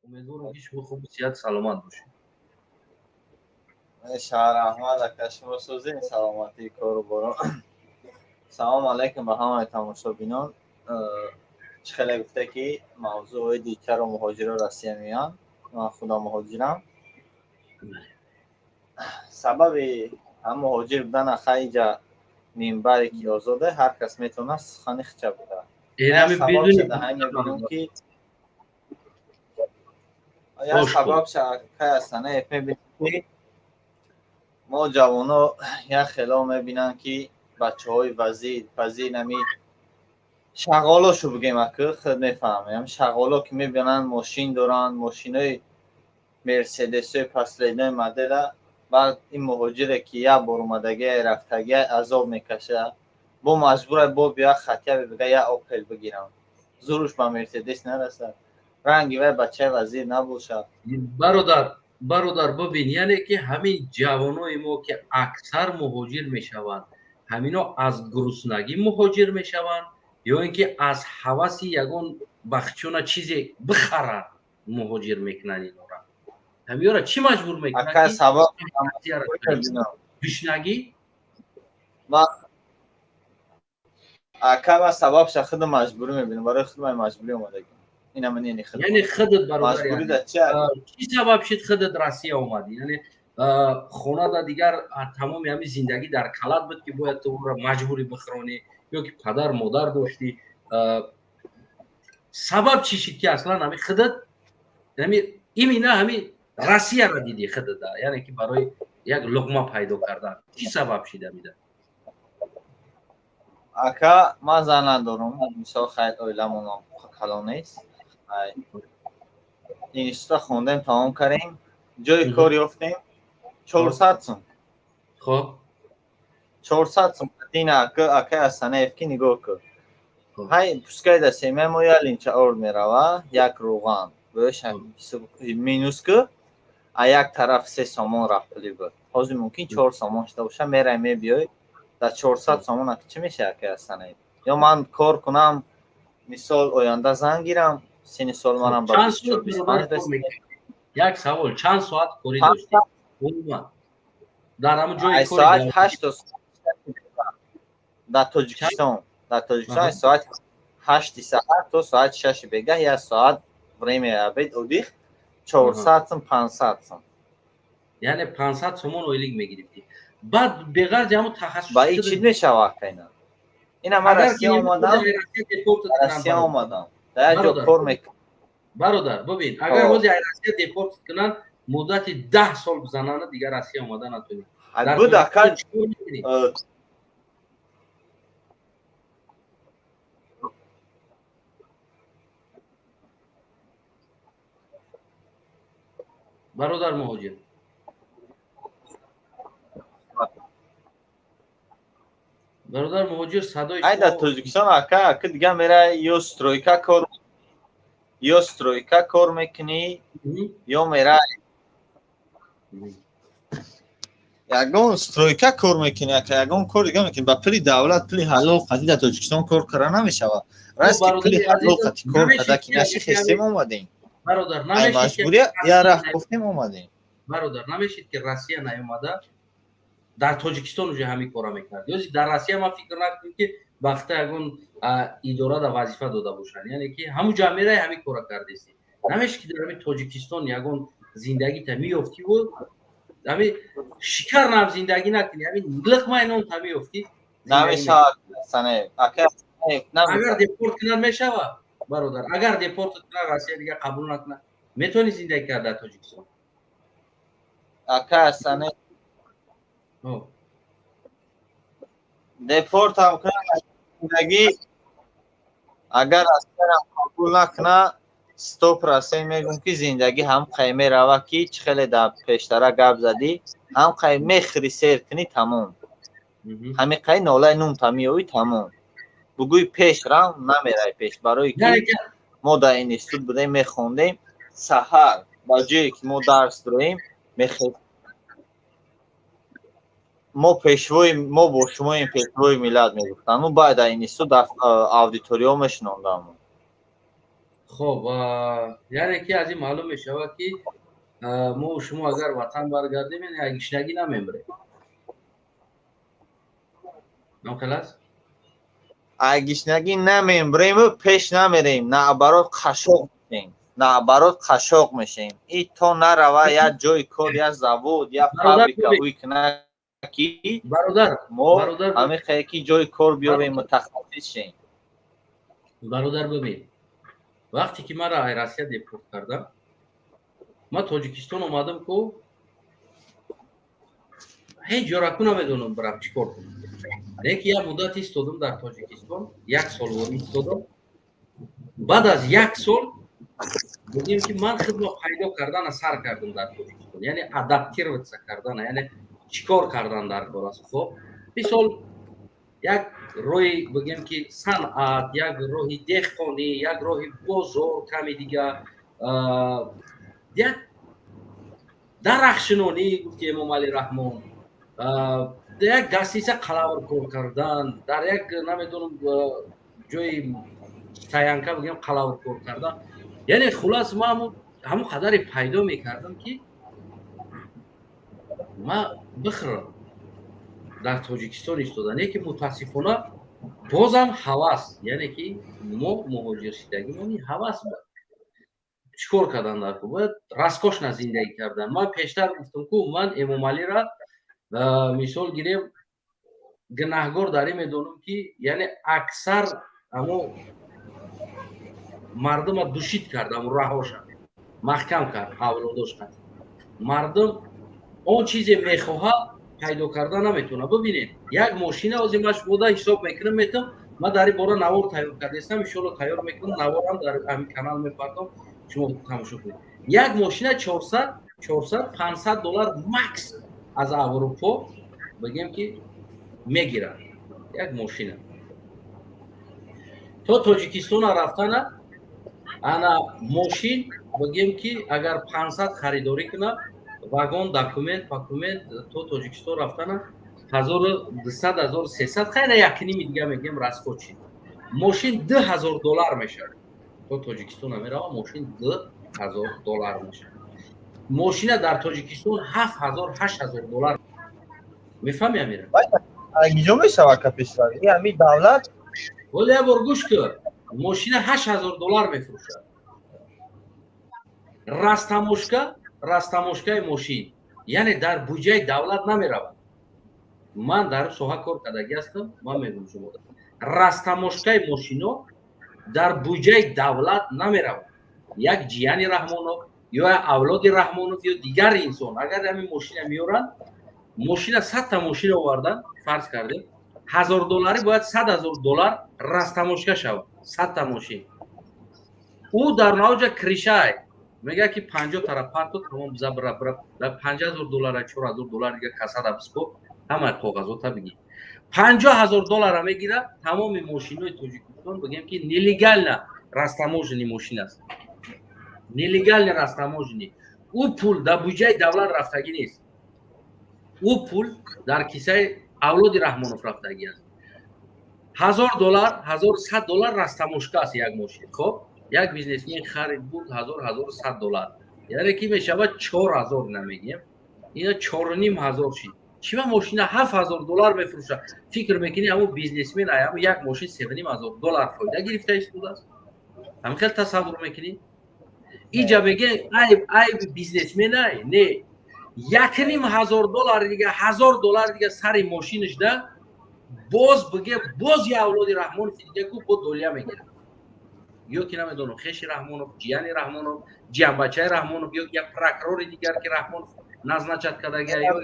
Умедворам, ки шумо хубу сиҳат, саломат бошед. Шаҳр, ака, шумо созед, саломатии кору боро. Салому алайкум ба ҳамаи тамошобинон. Чӣ хеле гуфта, ки мавзӯи чаро муҳоҷиро Россия меоянд, ман худам муҳоҷирам. Сабаби ҳам муҳоҷир будан, аха, иҷа минбаре ки озоде, ҳар кас метавонад сухани хича буда. Мебинам, ки як сабаб ҳастана мебинам, ки мо ҷавоно як хело мебинанд, ки бачаҳои вазир вазир нами шағолошу бигем, ака, худ мефаҳмем, шағоло ки мебинанд, мошин доранд, мошинои мерседесои последний модела. Баъд ин муҳоҷире, ки як бор омадагия, рафтагия, азоб мекаша, бо маҷбура бо бия хатя бига як Опел бигирам, зуруш ба Мерседес нарасад, ранги вай бачаи вазир набошад. Бародар, бародар, бибин, яъне ки ҳамин ҷавонои мо, ки аксар муҳоҷир мешаванд, ҳамино аз гуруснагӣ муҳоҷир мешаванд ё ин ки аз ҳаваси ягон бахчона чизе бихаранд муҳоҷир мекунанд? Инора, ҳамиёра чӣ маҷбур мекунад? Гушнагӣ? Ака, ман сабабша худам маҷбурӣ мебинам, барои худ ман маҷбурӣ омадагӣ. Яъне худат, бародар, чӣ сабаб шид, худат Россия омадӣ? Яъне хонада дигар тамоми ҳамин зиндагӣ дар калат буд, ки бояд ту ӯро маҷбурӣ бихӯронӣ, ё ки падар модар доштӣ? Сабаб чӣ шид, ки аслан ҳами худат ҳами имина ҳами Россияро дидӣ худата, яъне ки барои як луқма пайдо кардан чӣ сабаб шид ҳамида? Ака, ман зан надорам, мисол, хайр, оиламон калон нест. Института хондем, тамом кардем, ҷои кор ёфтем, 400 сум. 400 сум дина, ака, акай Асанаев, ки нигоҳ кун, ҳай, пускай да семья мо як линча орд мерава, як рӯған минус ку, а як тараф 3 сомон рафт пули буд, ҳозир мумкин 4 сомон шуда боша. Мерай, мебиёй, дар 400 сомон ака чӣ мешавад, акай Асанаев? Ё ман кор кунам, мисол, оянда зан гирам, синни сол манам. Як савол: чанд соат корӣ доштӣ умуман дар ҳамун ҷои? Соат 8 то дар Тоҷикистон, дар Тоҷикистон соати 8-и саҳар то соати 6-и бегаҳ, як соат время обед, отдых, 400 сум, 500 сум. Яъне 500 сомон ойлик мегирифтӣ. Баъд беғарзи ҳамун тахассус? Ба ин чӣ мешавад, акайна? Ина ман Россия омадам, Россия омадам, дар як ҷо кор мекунам. Бародар, бибин, агар ҳозир ай Россия депорт кунанд, муддати 10 сол бизананд, дигар Россия омада натонӣ. Буд, ака. Бародар муҳоҷир, бародар муҳоҷир, садои Ай, дар Тоҷикистон, ака, ака, дига мера, ё стройка кор, ё стройка кор мекунӣ, ё мера ягон стройка кор мекунӣ, ака, ягон кор дига мекунӣ. Ба пули давлат, пули ҳалол қати дар Тоҷикистон кор кара намешавад. Раст ки пули ҳалол қати кор карда ки наши, хестем, омадем. Бародар. Маҷбурия я рафт гуфтем, омадем. Бародар, намешид, ки Россия наёмада, дар Тоҷикистон уже ҳамин кора мекард? Ёзи дар Россия ман фикр накунем, ки бахта ягон идора да вазифа дода бошанд, яъне ки ҳамун ҷа мерай, ҳамин кора кардеси. Намешид, ки дар ҳамин Тоҷикистон ягон зиндагита меёфтиву ҳамин шикар нам зиндагӣ накунӣ, ҳамин лиқмаи нонта меёфтӣ? Намешавад. Агар депорт кунад, мешавад, бародар. Агар депорт кунад, Россия дигар қабул накунад, метавонӣ зиндагӣ кард дар Тоҷикистон? Ака Асане, депортам кунад, зиндагӣ агар Россиярам қабул накунад, 100% мегӯм, ки зиндагӣ ҳам қай мерава, ки чӣ хеле дар пештара гап задӣ, ҳам қай мехӯри, сер кунӣ, тамом, ҳамин қай нолаи нумта меёвӣ, тамом. Бугӯи пеш рав, намерай пеш, барое ки мо дар институт будем, мехондем, саҳар ба ҷое ки мо дарс дорем, мо пешвои мо бо шумоем, пешвои миллат мегуфтанд. Мо баъд дар институт дар аудиторияҳо мешинондам. Хоб, яъне ки аз ин маълум мешавад, ки мо шумо агар ватан баргардем, яъне аз гишнагӣ намемрем. Нохел аст? Аз гишнагӣ намемрему пеш намерем, наоборот, қашоқ мешем, наоборот, қашоқ мешем. И то нарава як ҷои кор, як завод, як фабрика ҳуй кунад, ки бародар мо ҳамихое ки ҷои кор биёрем, мутахассис шем. Бародар, бибин, вақте ки маро ай Россия депорт кардам, ман Тоҷикистон омадам ку, ҳеҷ ҷораку намедонам барам чӣ кор кунам. Лекин як муддат истодам дар Тоҷикистон, як сол истодам. Баъд аз як сол, бигем ки, ман худро пайдо кардана сар кардам дар Тоҷикистон, яъне адаптироваться кардана, яъне чӣ кор кардан дар кор аст. Хоб, мисол, як роҳи, бигем ки, санъат, як роҳи деҳқонӣ, як роҳи бозор, ками дига як дарахтшинонӣ, гуфти Эмомалӣ Раҳмон, як гостиница қалавр кор кардан, дар як, намедонам, ҷои стоянка, бигем, қалавр кор кардан. Яъне хулас, ман ҳамон қадаре пайдо мекардам, ки ман бихӯрам дар Тоҷикистон истода. Не ки мутаассифона бозам ҳавас, яъне ки мо муҳоҷиршидагимон ҳавас буд. Чӣ кор кардан дар ку? Бояд роскошно зиндагӣ кардан. Ман пештар гуфтам ку, ман Эмомалира, мисол гирем, гунаҳгор дар ин медонам, ки яъне аксар амо мардума душит кард, амо раҳоша маҳкам кард, авлодош кард. Мардум он чизе мехоҳад, пайдо карда наметавонад. Бибинед, як мошина ҳозир ман шумода ҳисоб мекунам, метам. Ман дар ин бора навор тайёр кардаистам, иншоалло, тайёр мекунам, наворам дар ҳамин канал мепартом, шумо тамошо кунед. Як мошина 400, 400, 500 доллар макс аз Аврупо, бигем ки, мегирад. Як мошина то Тоҷикистона рафтана, ана мошин, бигем ки, агар 500 харидорӣ кунад, вагон, документ пакумент, то Тоҷикистон рафтана 1200, 1300, хайна якними дига мегем, расход шид, мошин 2000 доллар мешавад. То Тоҷикистона мерава, мошин 2000 доллар мешавад. Мошина дар Тоҷикистон 7000, 8000 доллар. Мефаҳми, Амира? Ҷо мешавад ка пешравӣ ҳамин давлат. Вале як бор гӯш кун: мошина 8000 доллар мефурӯшад. Растаможка, растаможкаи мошин, яъне дар буҷаи давлат намеравад. Ман дар соҳа кор кардагӣ ҳастам, ман мегӯм шумо, растаможкаи мошино дар буҷаи давлат намеравад. Як ҷияни Раҳмонов ё як авлоди Раҳмонов ё дигар инсон агар ҳамин мошина меоранд, мошина, 100-та мошина овардан, фарз кардем, 1000 долларӣ, бояд 100 000 доллар растаможка шавад 100-та мошин. Ӯ дар навҷа крышай мегӯяд, ки 50 тара парто, тамом, забра 5000 доллара, 4000 доллар дига касада биско, ҳамаи коғазота бигир, 50 000 доллара мегирад. Тамоми мошинои Тоҷикистон, бигем ки, нелегально растаможенный мошин аст, нелегально растаможенный. Ӯ пул дар буҷаи давлат рафтагӣ нест, ӯ пул дар кисаи авлоди Раҳмонов рафтагӣ аст. 1000 доллар, 1100 доллар растаможка аст як мошин. Хоб, як бизнесмен харид, бурд, 1000, 1100 доллар, яъне ки мешавад 4000, намегем, ина 4500 шид. Чима мошина 7000 доллар мефурӯшад? Фикр мекунӣ, ҳамун бизнесмен ай ҳамун як мошин 3500 доллар фоида гирифта истодааст? Ҳамин хел тасаввур мекунӣ? Иҷа меге, айб, айби бизнесмен ай не, 1500 доллар дига, 1000 доллар дига сари мошинаш да боз биге, боз я авлоди Раҳмонов дига ку бо долия мегирад, ё ки намедонам, хеши Раҳмонов, ҷияни Раҳмонов, ҷиянбачаи Раҳмонов, ё як прокурори дигар, ки Раҳмонов назначать кардага ё.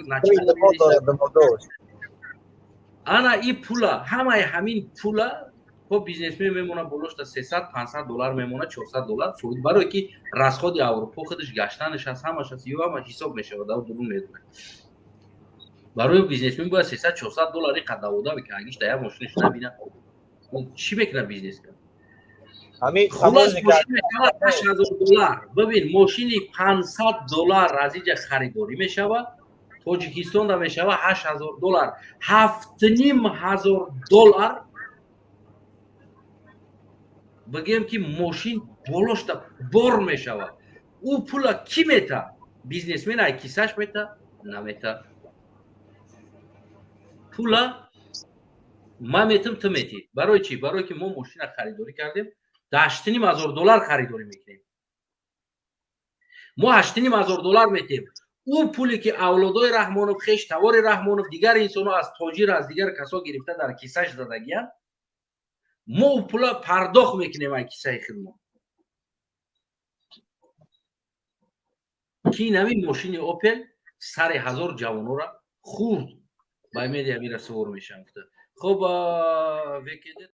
Ана и пула, ҳамаи ҳамин пула хоб бизнесмен мемона, болошта 300, 500 доллар мемона, 400 доллар фоид, барое ки расходи Аврупо худаш гаштанаш аст, ҳамаш аст, ё ҳамаш ҳисоб мешавад, ав дурун медонад. Барои бизнесмен бояд 300, 400 доллари қадавода бикунад. Агиш да як мошинаш набина, чӣ мекунад бизнес? 8000 доллар. Бибин, мошини 500 доллар аз инҷа харидорӣ мешавад, Тоҷикистонда мешавад 8000 доллар, 7500 доллар. Бигем, ки мошин болошта бор мешавад. Ӯ пула кӣ мета? Бизнесмен ай кисаш мета? Намета. Пула ман метам, ту метӣ. Барои чӣ? Барое ки мо мошина харидорӣ кардем, да 8500 доллар харидорӣ мекунем. Мо 8500 доллар метем. Ӯ пуле ки авлодои Раҳмонов, хеш тавори Раҳмонов, дигар инсонҳо аз тоҷир, аз дигар касо гирифта, дар кисаш задагиянд, мо ӯ пула пардохт мекунем ай кисаи худмо, ки инами мошини «Опел» сари ҳазор ҷавонора хурд ба медиа мира сувор мешаванд. Хуб, вкд.